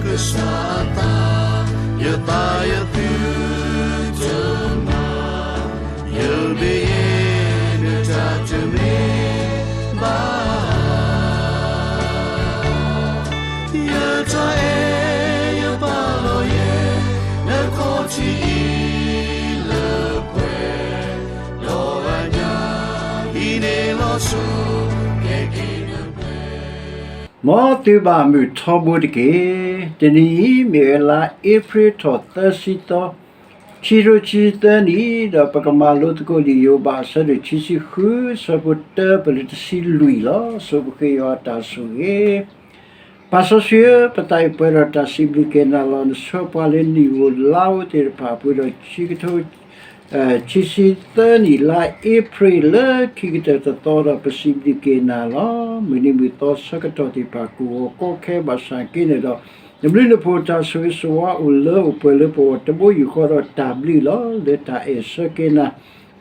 ကစၢ်အသး, ယသးယသုတမၤ, ယမ့ၢ်ယဲ နတၢ်တမ့ၢ်ဘၣ် ယတၢ်အဲၣ်ယပာ်လီၤယဲ နခီၣ်ထံးအံၤလၢပှဲၤ, ဒီးအညၣ်အံၤန့ၣ်လီၤဆီ ကဲက့ၤနပှဲၤ မ်သုဘၣ်မုာ်ထီဘိတက့ၢ်. တနံၤအံၤမ့ၢ်ဝဲလါအ့ဖြ့ၣ်ထီၣ်သၢဆံသီ, ခံကထိခံဆံသၢနံၣ်, ဒီးပကမၤလိသကိးလံာ်ယိၤဘးအဆၢဒိၣ်ခံဆံဃု ဆၢဖိတၢပလၢတဆံလွံၢ်လီၤ. ဆိပဃ့ယွၤအတၢ်ဆိၣ်ဂ့ၤ ပၢ်စီဆှံဧၢ, ပသးအံၤပှဲၤဒီးတၢ်စံးဘျုးက့ၤနၤလီၤ. နဆှၢပှၤလၢနံၣ်ဧိၤလါဧိၤသ့ၣ်တဖၣ်အပူၤဒီး ခံကထိ ခံဆံသၢနံၣ် လါအ့ဖြ့ၣ်လၢခံကတၢၢ်တသီဒီး ပစံးဘျုးက့ၤနၤလီၤ. မုၢ်နံၤမုၢ်သီဆၢကတီၢ်သ့ၣ်တဖၣ် ကအိၣ်ကီခဲဘၣ်ဆၣ်က့န့ၣ်ဒီး နဘျုးနဖှိၣ်တၢ်ဆိၣ်ဂ့ၤဆိၣ်ဝါအိၣ်လၢအိၣ်ပှဲၤလၢပဂီၢ် တဘိယူၢ်ဃီဒီးတၢ်ဘျုးလီၤ. လၢတၢ်အဲၣ်ဆၢက့ၤနၤ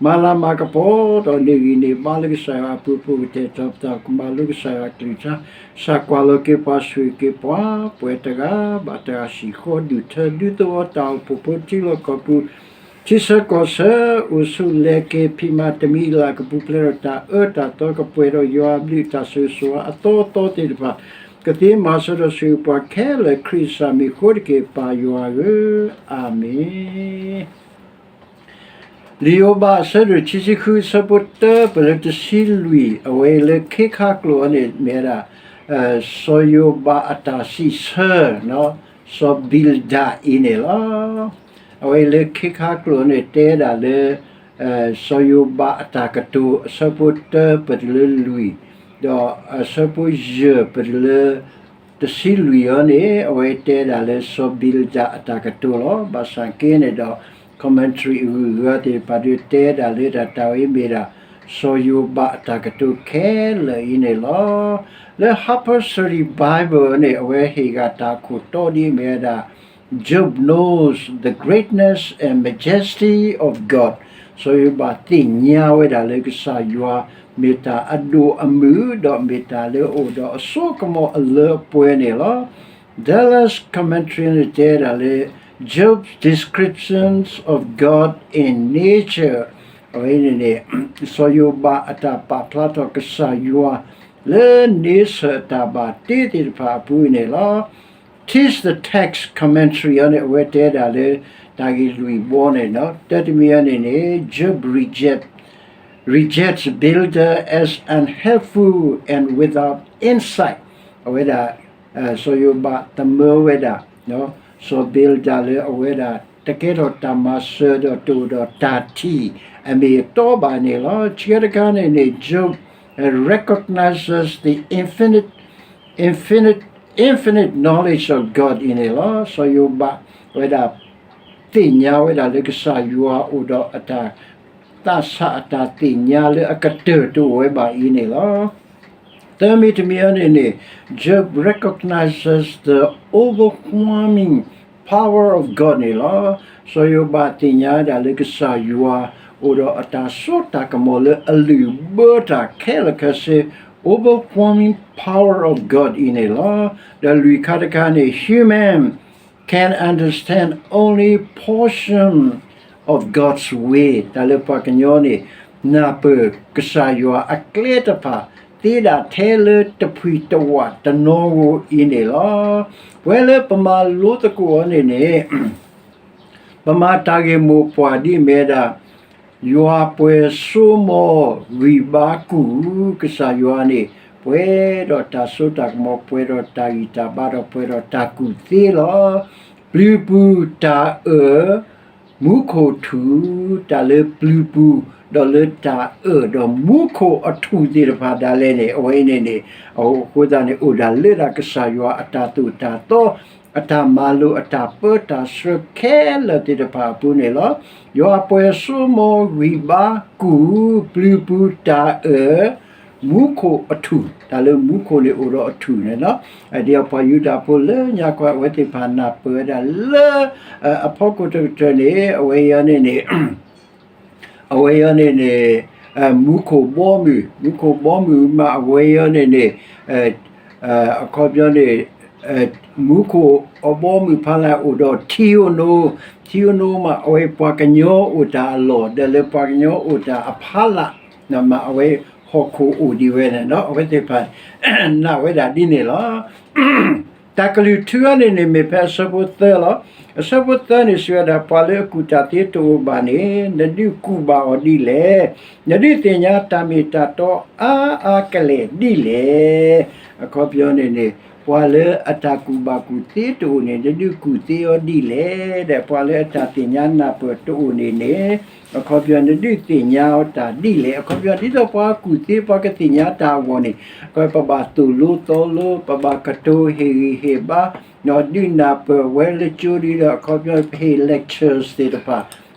မၤလၤမၤကပီၤဒီး နဂံၢ်န့ၢ်ဘါလၢကစၢ်ယွၤအပူၤ ပကတဲာ်ကတီၤ ပကမၤလိကစၢ်ယွၤအကလုၢ်ကထါ, စၢ်ကွၢ်လီၤက့ၤပှၤဆိၣ်ဂ့ၤက့ၤပှၤ, ပှၤတဂၤဘၣ်တဂၤ စံၣ်ဃီဒုၣ်ထၢ ဒူသဝီတၢ်အိၣ်ဖှိၣ်ဖိ ထံလီၢ်ကီၢ်ပူၤ ထံဆၢကီၢ်ဆၢ အိၣ်ဆူၣ်လဲၤက့ၤ ဖံးမၤတမံၤလၢ် ကပူၤဖျဲးဒီးတၢ်အၢတၢ်သီ ကပှဲၤဒီးယွၤအဘျုးအတၢ်ဆိၣ်ဂ့ၤဆိၣ်ဝါအသီအသီသ့ၣ်တဖၣ် ကသ့မၤစၢၤဒီးဆိၣ်ဂ့ၤပှၤခဲလၢာ် ခရံာ်စၢ်မံၤအဃိတက့ၢ် ပၢ်ယွၤဧၢ, အၤမ့ၣ်. လံာ်ယိၤဘးအဆၢဒိၣ်ခံဆံဃု အဆၢဖိတၢပလၢတဆံလွံၢ်, အဝဲအံၤလၢခ့ခါကျိာ်အံၤန့ၣ် မ့ၢ်ဝဲဒၣ် စီၤယိၤဘးအတၢ်စံးဆၢ စီၤဘံလဒၤအံၤန့ၣ်လီၤ. အဝဲအံၤလၢခ့ခါကျိာ်န့ၣ် တဲဒၣ်လၢ စီၤယိၤဘးအတၢ်ကတိၤ အဆၢဖိတၢပတုၤလၢလွံၢ်, ဒီးအဆၢဖိယဲၢ်ပတုၤလၢ တဆံလွံၢ်အံၤန့ၣ် အဝဲတဲဒၣ်လၢစီၤဘံလဒၤအတၢ်ကတိၤလီၤ. ဘၣ်ဆၣ်က့န့ၣ်ဒီး commentary အဂုၤအဂၤသ့ၣ်တဖၣ်ဒီး တဲဒၣ်လၢတၢ်တၢ်ဝဲမ့ၢ်ဒၣ် စီၤယိၤဘးအတၢ်ကတိၤခဲလၢာ်အံၤန့ၣ်လီၤ. လၢ Harper Study Bible န့ၣ် အဝဲဟ့ၣ်ဂၤတၢ်ခိၣ်တီဒ်အမ့ၢ်ဝဲဒၣ် Job knows the greatness and majesty of God, စီၤယိၤဘးသ့ၣ်ညါဝဲဒၣ်လၢကစၢ်ယွၤ မ့ၢ်တၢ်အဒိၣ်အမုၢ် ဒီးမ့ၢ်တၢ်လၢအအိၣ်ဒီးအစိကမီၤအလၢအပှဲၤန့ၣ်လီၤ. Dallas Commentary န့ၣ်တဲဒၣ်လၢ Job's descriptions of God in nature, အဝဲန့ၣ်န့ၣ် စီၤယိၤဘးအတၢ်ပာ်ဖျါထီၣ်ကစၢ်ယွၤ လၢန့ဆၢၣ်တၢ်ဘၣ်တ့သ့ၣ်တဖၣ်အပူၤန့ၣ်လီၤ. Teach the Text Commentary အံၤန့ၣ် အဝဲတဲဒၣ်လၢ တၢ်ဂ့ၢ်လွံၢ်ဘီန့ၣ် တၢတမံၤအံၤန့ၣ်န့ၣ် Job reject, rejects Bildad as unhelpful and without insight, အဝဲဒၣ် စီၤယိၤဘးသမၢဝဲဒၣ် စီၤဘံလဒၤလၢအဝဲဒၣ် တကဲထီၣ်တၢ်မၤစၢၤဒီးတအိၣ်ဒီးတၢ်ထံၣ်အမ့ၢ်အတီဘၣ်န့ၣ်လီၤ. ဆံးတခါန့ၣ်န့ၣ် Job recognizes the infinite, infinite, infinite knowledge of God အံၤန့ၣ်လီၤ. စီၤယိၤဘးဝဲဒၣ် သ့ၣ်ညါဝဲဒၣ်လၢကစၢ်ယွၤအိၣ်ဒီးအတၢ် သးဆးအတၢ်သ့ၣ်ညါလၢအကတၢၢ်တအိၣ်ဝဲဘၣ်အံၤန့ၣ်လီၤ. သၢမံၤတမံၤအံၤန့ၣ်န့ၣ် Job recognizes the overwhelming power of God န့ၣ်လီၤ. စီၤယိၤဘးသ့ၣ်ညါဒၣ်လၢကစၢ်ယွၤ အိၣ်ဒီးအတၢ်စိတၢ်ကမီၤလၢအလုၢ်ဘၢတၢ်ခဲလၢာ်ခဲဆ့ overwhelming power of God အံၤန့ၣ်လီၤ. ဒီးလွံᢢ်ခါတခါန့ၣ် human can understand only portion of God's way, တၢ်လၢပှၤကညီန့ၣ် နၢ်ပၢၢ်ကစၢ်ယွၤအကျဲတဖၣ် သ့ဒၣ်ထဲလၢတဖှံတဝးတနီၤဧိၤအံၤန့ၣ်လီၤ. ပဝဲလၢပမၤလိသကိးအီၤန့ၣ်န့ၣ် ပမၤတၢ်ဂ့ၢ်မိၢ်ပှၢ်ဒ်အမ့ၢ်ဝဲဒၣ် ယွၤပှဲၤစိမိၤဂံၢ်ဘါကူၣ် ကစၢ်ယွၤန့ၣ် ပှဲၤဒီးတၢ်စိတၢ်ကမီၤ ပှဲၤဒီးတၢ်ဂံၢ်တၢ်ဘါဒီးပှဲၤဒီးတၢ်ကူၣ်သ့လီၤ. ပျုၤပူၤတၢ်အၢၣ် မူခိၣ်ထူၣ် တၢ်လၢပျုၤပူၤ ဒီးလၢတၢ်အၢၣ်ဒီးမူခိၣ်အထူၣ်သ့ၣ်တဖၣ်ဒၣ်လဲာ်န့ၣ် အဝဲအံၤန့ၣ်န့ၣ် အဃိသတးန့ၣ် အိၣ်ဒၣ်လၢဒၣ်ကစၢ်ယွၤအတၢ်သိၣ်တၢ်သီ အတၢ်မၤလိာ်အတၢ်ပၢတၢ်ဆှၢခဲလၢာ်သ့ၣ်တဖၣ်အပူၤန့ၣ်လီၤ. ယွၤပှဲၤစိမိၤဂံၢ်ဘါကူၣ် ပျုၤပူၤတၢ်အၢၣ် မူခိၣ်အထူၣ် တၢ်လၢမူခိၣ်န့ၣ်အိၣ်ဒီးအထူၣ်န့ၣ်လီၤ. ဒ်ပှၤယူဒၤဖိလၢညါခီအဝဲသ့ၣ်တဖၣ်နၢ်ပၢၢ်ဝဲဒၣ်လၢ အဖီခိၣ်တကတၢၢ်န့ၣ် အဝဲအံၤန့ၣ်န့ၣ် အဝဲအံၤန့ၣ်န့ၣ် မူခိၣ်ဘီမုၢ် မူခိၣ်ဘီမုၢ်မး အဝဲအံၤန့ၣ်န့ၣ် အခီပညီန့ၣ် မူခိၣ်အဘီအမုၢ်ဖီလာ်အိၣ်ဒီးထံဧိၤနိ, ထံဧိၤနိမး အဝဲပှၤကညီအိၣ်တၢ်အလီၢ် ဒီးလၢပှၤကညီအိၣ်တၢ်အဖီလာ်, မးအဝဲဟီၣ်ခိၣ်အိၣ်ဒံးဝဲန့ၣ်ဒီး အဝဲသ့ၣ်တဖၣ်နာ်ဝဲဒၣ်ဒ်န့ၣ်လီၤ. တၢ်ကလုၢ်ထူအံၤန့ၣ်န့ၣ် မ့ၢ်ဖဲအဆၢဖိသၢလီၤ. အဆၢဖိသၢန့ၣ် စံးဝဲဒၣ် ပှၤလၢအကူၣ်တၢ်သ့တအိၣ်ဘၣ်န့ၣ် နဒုးကူၣ်ဘၣ်အီၤဒ်လဲၣ်. နဒုးသ့ၣ်ညါတၢ်မ့ၢ်တၢ်တီအါအါကလဲာ်ဒ်လဲၣ်. အခီပညီန့ၣ်န့ၣ် ပှၤလၢအတၢ်ကူၣ်ဘၣ်ကူၣ်သ့တအိၣ်န့ၣ် နဒုးကူၣ်သ့အီၤဒ်လဲၣ်. ဒီးပှၤလၢအတၢ်သ့ၣ်ညါနၢ်ပၢၢ်တအိၣ်န့ၣ်န့ၣ် အခီပညီ နဒုးသ့ၣ်ညါအီၤတၢ်ဒ်လဲၣ်. အခီပညီ ဒ်သိးပှၤကူၣ်သ့ ပှၤကသ့ၣ်ညါတၢ်အဂီၢ်န့ၣ် အခီပညီ ပဘၣ်သိၣ်လိသီလိ, ပဘၣ်ကတိၤဟ့ၣ်ဂံၢ်ဟ့ၣ်ဘါ, ဒုးနၢ်ပၢၢ်ဝဲလၢကၠိဒ်ဒီး အခီပညီ ပဟ့ၣ် lectures သ့ၣ်တဖၣ်,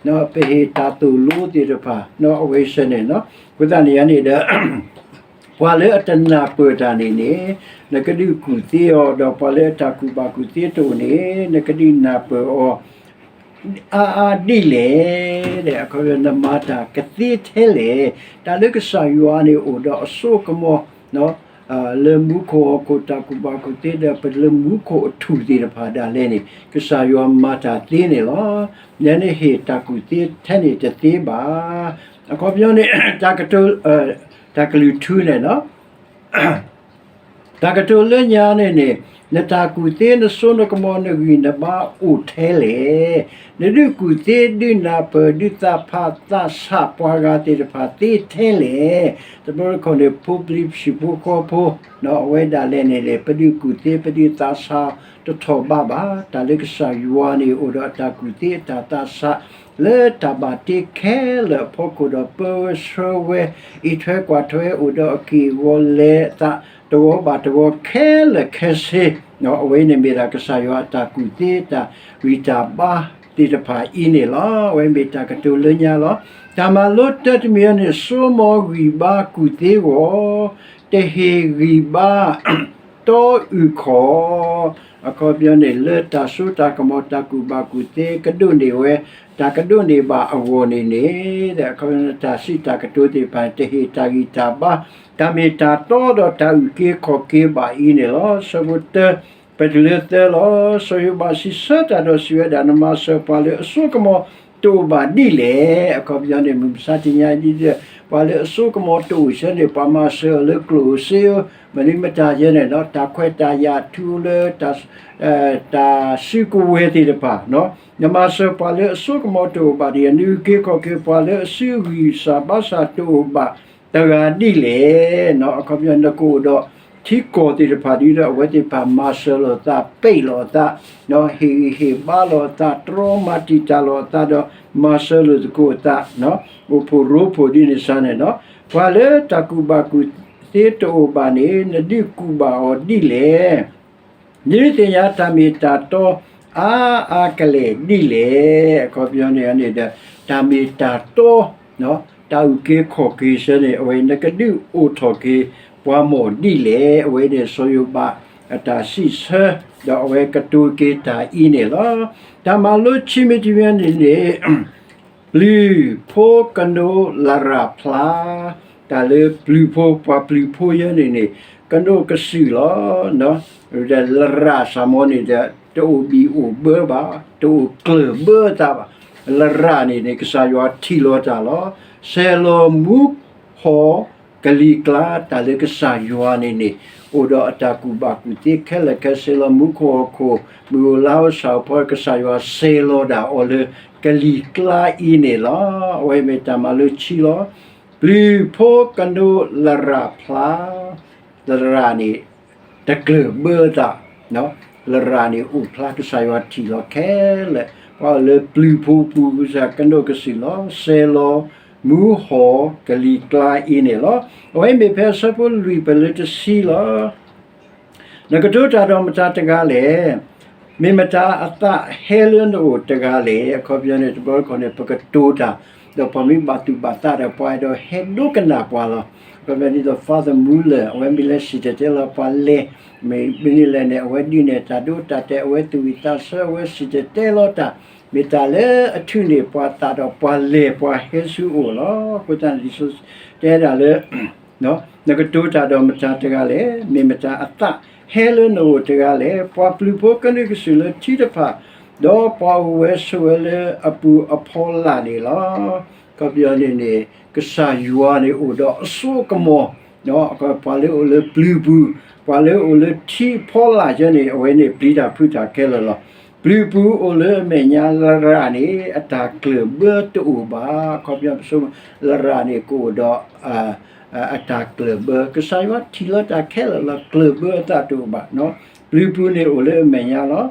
ပဟ့ၣ်တၢ်သိၣ်လိသ့ၣ်တဖၣ် အဝဲစ့ၢ်န့ၣ်လီၤ. အဃိသတးန့ၣ်န့ၣ်ဒီး ပှၤလၢအတနၢ်ပၢၢ်တၢ်န့ၣ်န့ၣ် နကဒုးကူၣ်သ့အီၤ, ဒီးပှၤလၢအတၢ်ကူၣ်ဘၣ်ကူၣ်သ့တအိၣ်န့ၣ် နကဒုးနၢ်ပၢၢ်အီၤ အါအါဒ်လဲၣ်. အခီပညီ နမၤတၢ်ကသ့ထဲလဲၣ်. တၢ်လၢကစၢ်ယွၤန့ၣ်အိၣ်ဒီးအစိကမီၤ လၢမူခိၣ်ဟီၣ်ခိၣ်တၢ်ကူၣ်ဘၣ်ကူၣ်သ့ဒီး ပလၢမူခိၣ်အထူၣ်သ့ၣ်တဖၣ်ဒၣ်လဲာ်န့ၣ် ကစၢ်ယွၤမၤတၢ်သ့န့ၣ်လီၤ. နန့ၣ်ဟ့ၣ်တၢ်ကူၣ်သ့ထဲန့ၣ်တသ့ဘၣ်. အခီပညီန့ၣ် တၢ်ကတိၤ တၢ်ကလုၢ်ထူန့ၣ်လီၤ. တၢ်ကတိၤလၢညါန့ၣ်န့ၣ် နတၢ်ကူၣ်သ့ နစိနကမီၤ နဂံၢ်နဘါအိၣ်ထဲလဲၣ်. နဒုးကူၣ်သ့ ဒုးနၢ်ပၢၢ် ဒုးသးဖးသးဆးပှၤဂၤသ့ၣ်တဖၣ်သ့ထဲလဲၣ်. တဘျီတခီၣ်န့ၣ် ဖိပျံၤဖုၣ်ဖိဃီဖိ အဝဲဒၣ်လဲာ်န့ၣ်န့ၣ် ပဒုးကူၣ်သ့ ပဒုးသးဆးတထီၣ်ဘးဘၣ်. တၢ်လၢကစၢ်ယွၤန့ၣ် အိၣ်ဒီးအတၢ်ကူၣ်သ့အတၢ်သးဆး လၢတၢ်ဘၣ်တ့ခဲလၢာ်အဖီခိၣ်ဒီး ပၢဝဲဆှၢဝဲ အံးထွဲကွၢ်ထွဲ အိၣ်ဒီးအက့ၢ်အဂီၤလဲၤအသး တဝီဘၣ်တဝီခဲလၢာ်ခဲဆ့ အဝဲန့ၣ်မ့ၢ်ဒၣ်ကစၢ်ယွၤအတၢ်ကူၣ်သ့တၢ်ဂံၢ်တၢ်ဘါသ့ၣ်တဖၣ်အံၤန့ၣ်လီၤ. အဝဲမ့ၢ်တၢ်ကတိၤလၢညါလီၤ. တၢ်မၤလိတၢတမံၤအံၤန့ၣ် စိမိၤဂံၢ်ဘါကူၣ်သ့ဂီၢ် တဟ့ၣ်ဂံၢ်ဘါ တီအုၣ်ခီၣ် အခီပညီန့ၣ် လၢတၢ်စိတၢ်ကမီၤ တၢ်ကူၣ်ဘၣ်ကူၣ်သ့ ကဒိးန့ၢ်ဝဲ တၢ်ကဒိးန့ၢ်ဘၣ်အဂီၢ်န့ၣ်န့ၣ် အခီပညီ တၢ်စံးတၢ်ကတိၤသ့ၣ်တဖၣ် တဟ့ၣ်တၢ်ဂံၢ်တၢ်ဘါ တၢ်မ့ၢ်တၢ်တီဒီးတၢ်အုၣ်က့ၤခီၣ်က့ၤဘၣ်အံၤန့ၣ်လီၤ. ဆၢဖိတၢ ပတုၤလၢသၢလီၤ. စီၤယိၤဘးစံးဆၢတၢ်ဒီးစံးဝဲဒၣ် နမၤစၢၤပှၤလၢအစိကမီၤတအိၣ်ဘၣ်ဒ်လဲၣ်. အခီပညီန့ၣ် မုၢ်မဆါတနံၤအံၤဒ် ပှၤလၢအစိကမီၤတအိၣ်ဆၢန့ၣ် ပှၤမၤစၢၤအီၤလၢကျိၣ်ဧိၤစ့ဧိၤ မနုၤမတၤယဲန့ၣ်ဒီး တၢ်ခွဲးတၢ်ယာ်ထူလၢ တၢ်စုကဝဲၤသ့ၣ်တဖၣ် နမၤစၢၤပှၤလၢအစိကမီၤတအိၣ်ဘၣ်ဒ်လဲၣ်, နအုၣ်က့ၤခီၣ်က့ၤပှၤလၢအစုဂံၢ်စၢ်ဘါစၢ်တအိၣ်ဘၣ်တဂၤဒ်လဲၣ်. အခီပညီ နကအိၣ်ဒီးထံကီၢ်သ့ၣ်တဖၣ်ဒ်ဒီး အဝဲသ့ၣ်တဖၣ်မၤစၢၤလိာ်သး ပ့ၢ်လိာ်အသး ဟ့ၣ်ဂံၢ်ဟ့ၣ်ဘါလိာ်အသး တြီမၤတံာ်တာ်လိာ်အသးဒီး မၤစၢၤလိာ်သကိးအသး အိၣ်ဖှိၣ်ရိဖှိၣ်ဒ်န့ၣ်စ့ၢ်န့ၣ်လီၤ. ပှၤလၢတၢ်ကူၣ်ဘၣ်ကူၣ်သ့တအိၣ်ဘၣ်န့ၣ် နဒုးကူၣ်ဘၣ်အီၤဒ်လဲၣ်. နဒုးသ့ၣ်ညါတၢ်မ့ၢ်တၢ်တီအါအါကလဲာ်ဒ်လဲၣ်. အခီပညီန့ၣ်န့ၣ်ဒီး တၢ်မ့ၢ်တၢ်တီ တၢ်အုၣ်က့ၤခီၣ်က့ၤဆၢန့ၣ် အဝဲနကဒုးအိၣ်ထီၣ်က့ၤပှၤမီၢ်ဒ်လဲၣ်. အဝဲန့ၣ် စီၤယိၤဘးအတၢ်စံးဆၢ ဒီးအဝဲကတိၤက့ၤတၢ်အံၤန့ၣ်လီၤ. တၢ်မၤလိခံမံၤတမံၤန့ၣ်န့ၣ် ပျုၤဖိကနိလရၣ်ဖျါ, တၢ်လၢပျုၤဖိ ပှၤပျုၤဖိယဲန့ၣ်န့ၣ် ကနိးကစုာ်လီၤ. ဒီးလရၣ်စ့ၢ်မီၤန့ၣ်ဒီး တအိၣ်ဘံၣ်အိၣ်ဘၢဘၣ်, တအိၣ်ကျၢၢ်ဘၢအသးဘၣ်. လရၣ်န့ၣ်န့ၣ် ကစၢ်ယွၤထံၣ်လီၤတၢ်လီၤ. ဆဲးလီၤမူဟီၣ်ကလံၤကျါ တၢ်လၢကစၢ်ယွၤန့ၣ်န့ၣ် အိၣ်ဒီးအတၢ်ကူၣ်ဘၣ်ကူၣ်သ့ခဲလၢာ်ခဲဆ့လီၤ. မူခိၣ်ဟီၣ်ခိၣ် မုၢ်ဧိၤလါဧိၤဆၣ်ဧိၤဖီ ကစၢ်ယွၤဆဲးလီၤဒၣ်အီၤလၢကလံၤကျါအံၤန့ၣ်လီၤ. အဝဲမ့ၢ်တၢ်မၤလိခံလီၤ. ပျုၤဖိကနိလရၣ်ဖျါ, လရၣ်န့ၣ် တကျၢၢ်ဘၢအသး, လရၣ်န့ၣ်အိၣ်ဖျါ ကစၢ်ယွၤထံၣ်လီၤခဲလၢာ် ပှၤအိၣ်လၢပျုၤဖိပူၤ ကစၢ်ကနိးကစုာ်လီၤ. ဆဲးလီၤမူဟီၣ်ကလံၤကျါအံၤန့ၣ်လီၤ. အဝဲမ့ၢ်ဖဲအဆၢဖိလွံၢ် ပတုၤလၢတဆံလီၤ. နကတိၤတၢ်ဒီးမတၤတဂၤလဲၣ်. မ့ၢ်မတၤအသးဟဲလၢနအိၣ်တဂၤလဲၣ်. အခီပညီန့ၣ် တဘျီတခီၣ်န့ၣ် ပကတိၤတၢ် ဒီးပှၤမ့ၢ်ဘၣ်သူၣ်ဘၣ်သးဒီး ပှၤအဲၣ်ဒိးဟဲဒိကနၣ်ပှၤလီၤ. အခီပညီဒ်သိး Father Muller အဝဲမ့ၢ်လဲၤစံၣ်တဲၤတဲလီၤပှၤလဲၤ မ့ၢ်မနုၤလဲၣ်န့ၣ် အဝဲဒုးနဲၣ်တၢ်ဒိတၢ်တဲာ် အဝဲသူၣ်ဝံၣ်သးဆၢ အဝဲစံၣ်တဲၤတဲလီၤတၢ် မ့ၢ်တၢ်လၢအထုးန့ၢ်ပှၤသးဒီးပှၤလဲၤပှၤဟဲဆူအအိၣ်လီၤ. အဃိသတးန့ၣ် လံာ်စီဆှံတဲဒၣ်လၢ နကတိၤတၢ်ဒီးမတၤတဂၤလဲၣ်. မ့ၢ်မတၤအသး ဟဲလၢနအိၣ်တဂၤလဲၣ်. ပှၤပျုၤဖိကနုာ်ကစုာ်လၢထံတဖၣ်, ဒီးပှၤအိၣ်ဝဲဆိးဝဲလၢအပူၤအဖီလာ်န့ၣ်လီၤ. အခီပညီန့ၣ်န့ၣ် ကစၢ်ယွၤန့ၣ်အိၣ်ဒီးအစိအကမီၤ, ပှၤလၢအိၣ်လၢပျုၤပူၤ, ပှၤလၢအိၣ်လၢထံဖီလာ်ယဲန့ၣ် အဝဲန့ၣ်ပျံၤတၢ်ဖုးတၢ်ခဲလၢာ်လီၤ. ပျုၤပူၤအိၣ်လၢအမဲာ်ညါလရာ်န့ၣ် အတၢ်ကျၢၢ်ဘၢတအိၣ်ဘၣ်. အခီပညီပဆိကမိၣ် လရာ်န့ၣ်ကအိၣ်ဒီး အတၢ်ကျၢၢ်ဘၢ, ကစၢ်ယွၤထံၣ်လီၤတၢ်ခဲလၢာ်လီၤ. ကျၢၢ်ဘၢအသးတအိၣ်ဘၣ်. ပျုၤပူၤန့ၣ်အိၣ်လၢအမဲာ်ညါလီၤ.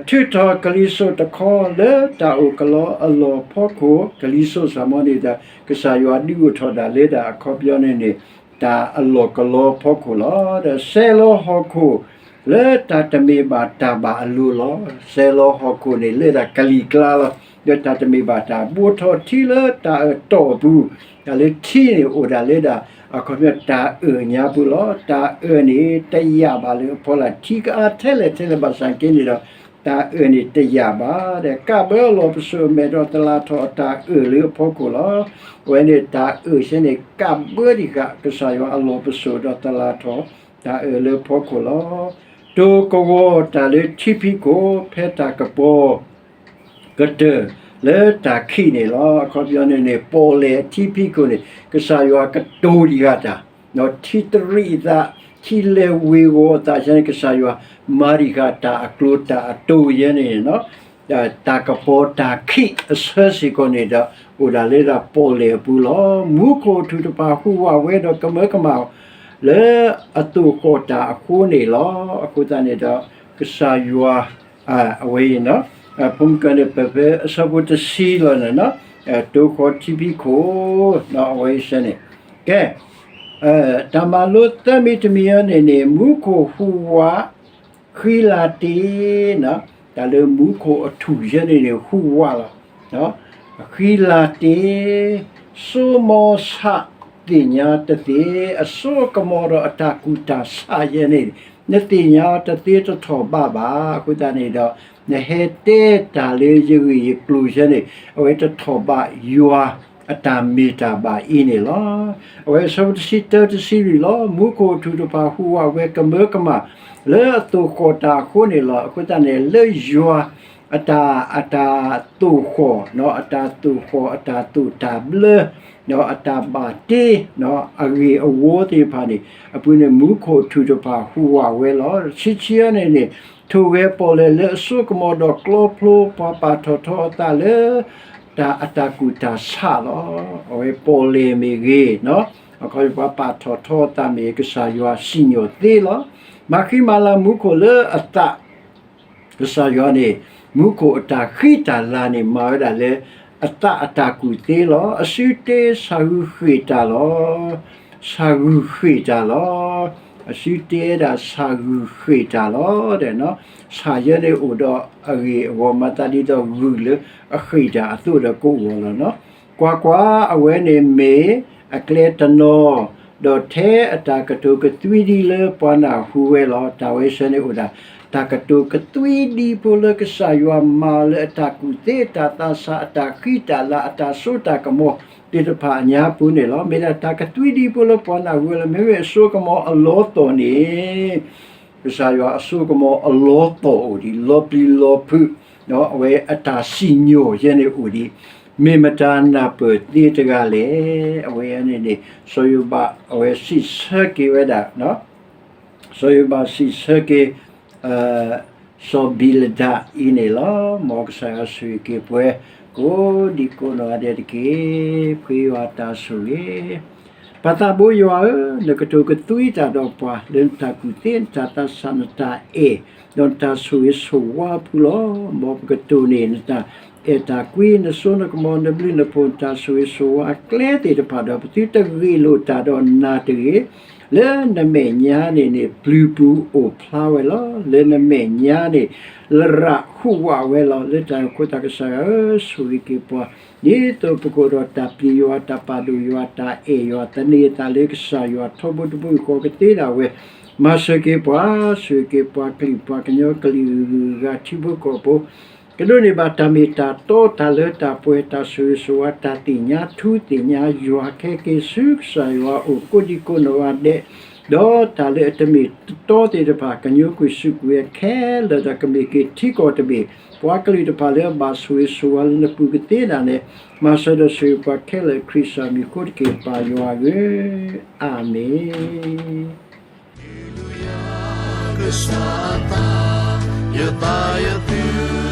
ထုးထီၣ်ကလံၤစိးတခီလၢတၢ်အိၣ်ကလီအလီၢ်ဖီခိၣ်, ကလံၤစိးစ့ၢ်မီၤန့ၣ်ဒီး ကစၢ်ယွၤဒုးအိၣ်ထီၣ်ဒၣ်လၢဒၣ်အခီပညီန့ၣ်န့ၣ် တၢ်အလီၢ်ကလီဖီခိၣ်လီၤ. ဒီးစဲလီၤဟီၣ်ခိၣ်လၢတၢ်တမ့ၢ်ဘၣ်တၢ်ဘၣ်အလိၤလီၤ. စဲလီၤဟီၣ်ခိၣ်န့ၣ် လၢဒၣ်ကလံၤကျါလီၤ. ဒီးတၢ်တမ့ၢ်ဘၣ်တၢ်ဘှီထီၣ်ထံလၢတၢ်အၢၣ်တီၢ်အပူၤ, တၢ်လၢထံန့ၣ်အိၣ်ဒၣ်လၢဒၣ် အခီပညီတၢ်အၢၣ်ညါပူၤလီၤ. တၢ်အၢၣ်န့ၣ်တယာ်ဘၣ်လၢအဖီလာ်, ထံကအါထဲလဲၣ်ထဲလဲၣ်ဘၣ်ဆၣ်က့န့ၣ်ဒီး တၢ်အၢၣ်န့ၣ်တယာ်ဘၣ်. ဒီးကးဘၢအလီၢ်ပစိာ်အမဲာ်ဒီးသလၣ်ထီၣ်အတၢ်အၢၣ်လၢအဖီခိၣ်လီၤ. အဝဲန့ၣ်တၢ်အၢၣ်ဆဲန့ၣ် ကးဘၢဒံးဃာ်ကစၢ်ယွၤအလီၢ်ပစိာ်ဒီးသလၣ်ထီၣ် တၢ်အၢၣ်လၢဖီခိၣ်လီၤ. တိၤကဝီၤတၢ်လၢထံဖံးခိၣ် ဖဲတၢ်ကပီၤ ကတၢၢ်လၢတၢ်ခံးန့ၣ်လီၤ. အခီပညီန့ၣ်န့ၣ် ပီၣ်လဲၣ်အထံဖံးခိၣ်န့ၣ် ကစၢ်ယွၤကတိၤဒံးဃာ်တၢ်, ထံတရံးအသး, ထံလဲၤဝ့ၤဝီၤအသးယဲန့ၣ် ကစၢ်ယွၤမၤဒံးဃာ်တၢ်အကျိၤတၢ်အတိၤယဲန့ၣ် တၢ်ကပီၤတၢ်ခံးအဆၢစ့ၢ်ကီးန့ၣ်ဒီး အိၣ်ဒၣ်လၢဒၣ်ပီၣ်လဲၣ်အပူၤလီၤ. မူခိၣ်အထူၣ်တဖၣ်ဟူးဝးဝဲဒီးကမၢကမၣ် လၢအသိၣ်ဃီၣ်တၢ်အဃိန့ၣ်လီၤ. အဃိသတးန့ၣ်ဒီး ကစၢ်ယွၤ အဝဲအံၤ ဖိမုၣ်ကန့ၣ် ပဖဲအဆၢဖိတဆံလီၤန့ၣ် တိၤဃီၤထံဖံးခိၣ် အဝဲအံၤစဲန့ၣ် ကဲ တၢ်မၤလိသၢမံၤတမံၤအံၤန့ၣ်န့ၣ် မူခိၣ်ဟူးဝး ဃံလၤတ့ၢ် တၢ်လၢမူခိၣ်အထူၣ်ယဲန့ၣ်န့ၣ် ဟူးဝးလီၤ. ဃံလၤတ့ၢ် စိမီဆးသ့ၣ်ညါတသ့, အစိအကမီၤဒီးအတၢ်ကူၣ်တၢ်ဆးယဲန့ၣ် နသ့ၣ်ညါတသ့တထီၣ်ဘးဘၣ်. အဃိသတးန့ၣ်ဒီး နဟဲတဲတၢ်လၢယဂ့ၢ်ယကျိၤယဲန့ၣ် အဝဲတထီၣ်ဘးယွၤအတၢ်မ့ၢ်တၢ်ဘၣ်အံၤန့ၣ်လီၤ. အဝဲအဆၢဖိတဆံတၢတဆံလွံၢ်လီၤ. မူခိၣ်ထူၣ်တဖၣ်ဟူးဝးဝဲကမၢကမၣ် လၢအသိၣ်ဃီၣ်တၢ်အဃိန့ၣ်လီၤ. အဃိသတးန့ၣ် လၢယွၤ အတၢ် အတၢ်သိၣ်ဃီၣ် အတၢ်သိၣ်ဃီၣ် အတၢ်သိၣ်တၢ်ဘျၢ အတၢ်ဘၣ်တ့ အဂ့ၢ်အဝီသ့ၣ်တဖၣ်န့ၣ် အပူၤန့ၣ် မူခိၣ်ထူၣ်တဖၣ်ဟူးဝးဝဲလီၤ. ဆံဆံအံၤန့ၣ်န့ၣ် ထိၣ်ဂဲၤပီၣ်လဲၣ်လၢအစိကမီၤဒီးကျီဖျိ ပှၤပာ်ထီၣ်ထီအသးလၢ တၢ်အတၢ်ကူၣ်တၢ်ဆးလီၤ. အဝဲပီၣ်လဲၣ်မ့ၢ်ဂ့ၤ အခီပညီပှၤပာ်ထီၣ်ထီအသးမ့ၢ်ဂ့ၤ ကစၢ်ယွၤစံၣ်ညီၣ်သ့လီၤ. မၤဃံမၤလၤမူခိၣ်လၢအသး ကစၢ်ယွၤန့ၣ် မူခိၣ်အတၢ်ဃံတၢ်လၤန့ၣ် မၤဝဲဒၣ်လၢ အသးအတၢ်ကူၣ်သ့လီၤ. အစုတ့ဆၣ်ဂုၤဃ့ၢ်တၢ်လီၤ. ဆၣ်ဂုၤဃ့ၢ်တၢ်လီၤ. အစုတ့ဝဲဒၣ်ဆၣ်ဂုၤဃ့ၢ်တၢ်လီၤ. ဆၣ်ယဲန့ၣ်အိၣ်ဒီးအဂ့ၢ်အဝီ မၤသးဒ်သိးဂုၤလၢအဃ့ၢ်တၢ်အသိးဒီးကအိၣ်လီၤ. ကွၢ်ကွၢ်, အဝဲန့ၣ်မ့ၢ်အကျဲတနီၤ, ဒီးထဲအတၢ်ကတိၤကသွံဒံလၢပှၤနၢ်ဟူဝဲလီၤ. တၢ်ဝဲဆၢန့ၣ်အိၣ်ဒၣ် တၢ်ကတိၤကသွံဒံဖိလၢကစၢ်ယွၤမၤအီၤလၢအတၢ်ကူၣ်သ့ အတၢ်သးဆး အတၢ်ဃံတၢ်လၤ အတၢ်စိတၢ်ကမီၤသ့ၣ်တဖၣ်အညါပူၤန့ၣ်လီၤ. မ့ၢ်ဒၣ်တၢ်ကသွံဒံဖိလၢပှၤနၢ်ဟူဝဲလီၤ. မ့မ့ၢ်အစိကမီၤအလီၤတီၢ်န့ၣ် ကစၢ်ယွၤအစိကမီၤအလီၤတီၢ်အိၣ်ဒံး လီၤပျံၤလီၤဖုး, အဝဲအတၢ်စံၣ်ညီၣ်ယဲန့ၣ်အိၣ်ဒံး မ့ၢ်မတၤနၢ်ပၢၢ်သ့တဂၤလဲၣ်. အဝဲန့ၣ်န့ၣ် စီၤယိၤဘးအဝဲစံးဆၢက့ၤဝဲဒၣ် စီၤယိၤဘးစံးဆၢက့ၤ စီၤဘံလဒးအံၤန့ၣ်လီၤ. မ်ကစၢ်ယွၤဆိၣ်ဂ့ၤက့ၤပှၤ ကိးဒံကိးနီၢ်ဂၤဒဲးတက့ၢ်. ဖှံယွၤတၢ်ဆိၣ်ဂ့ၤ ပၢ်သးဘိယွၤဧၢ, နကတိၤကသွံတၢ်ဒီးပှၤ လၢနတၢ်ကူၣ်သ့ နတၢ်သးဆး နတၢ်အဲၣ် ဒီးနတၢ်ဆိၣ်ဂ့ၤဆိၣ်ဝါအပူၤလီၤ. မ်ပကတိၢ်န့ၢ် နတၢ်အဲၣ်တၢ်ကွံ နစိနကမီၤ နဘျုးနဖှိၣ် နတၢ်ဆိၣ်ဂ့ၤဆိၣ်ဝါအကျဲသ့ၣ်တဖၣ်ဒီး ပသုတဂ့ၢ်လိာ်တၢ်ဒီးနၤတဂ့ၤ. လၢနမဲာ်ညါန့ၣ်န့ၣ် ပျုၤပူၤအိၣ်ဖျါဝဲလီၤ. လၢနမဲာ်ညါန့ၣ် လရၣ်ဟူးဝးဝဲလီၤ. လၢတၢ်န့ၣ်အဃိ တၢ်ကစၢ်ယွၤဧၢ, ဆိၣ်ဂ့ၤက့ၤပှၤ ဒ်သိးပကအိၣ်ဒီးတၢ်ပျံၤယွၤ တၢ်ပာ်ဒိၣ်ယွၤ တၢ်အဲၣ်ယွၤ သန့ၤအသးလၢကစၢ်ယွၤထီဘိတဘိယူၢ်ဃီကသ့ဒၣ်ဝဲ, မၤစၢၤက့ၤပှၤ, ဆိၣ်ဂ့ၤက့ၤပှၤကလုာ်ပှၤကညီကလုာ်ဂုၤဂၤထံဖိကီၢ်ဖိ ကဒိးန့ၢ်ဘၣ်တၢ်မ့ၢ်တၢ်တီ တၢ်လၢတၢ်ပှဲၤ တၢ်ဆိၣ်ဂ့ၤဆိၣ်ဝါ တၢ်သ့ၣ်ညါထူသ့ၣ်ညါယွၤ ခဲက့ၤဆူကစၢ်ယွၤအအိၣ် ကိးဒံကိးနီၢ်ဂၤဒဲး ဒီးတၢ်လၢအတမ့ၢ်တတီသ့ၣ်တဖၣ် ကညိကွံာ်စူးကွံာ်ဝဲခဲလၢာ်ဒီး ကမ့ၢ်က့ၤထံကီၢ်တဘ့ၣ်, ပှၤကလုာ်တဖၣ်လၢအဘၣ်ဆိၣ်ဂ့ၤဆိၣ်ဝါလၢနပူၤကသ့ဒၣ်နဲ, မၤစၢၤဒီးဆိၣ်ဂ့ၤပှၤခဲလၢာ် ခရံာ်စၢ်မံၤအဃိတက့ၢ် ပၢ်ယွၤဧၢ, အၤမ့ၣ်. ကစၢ်အသး, ယသးယသု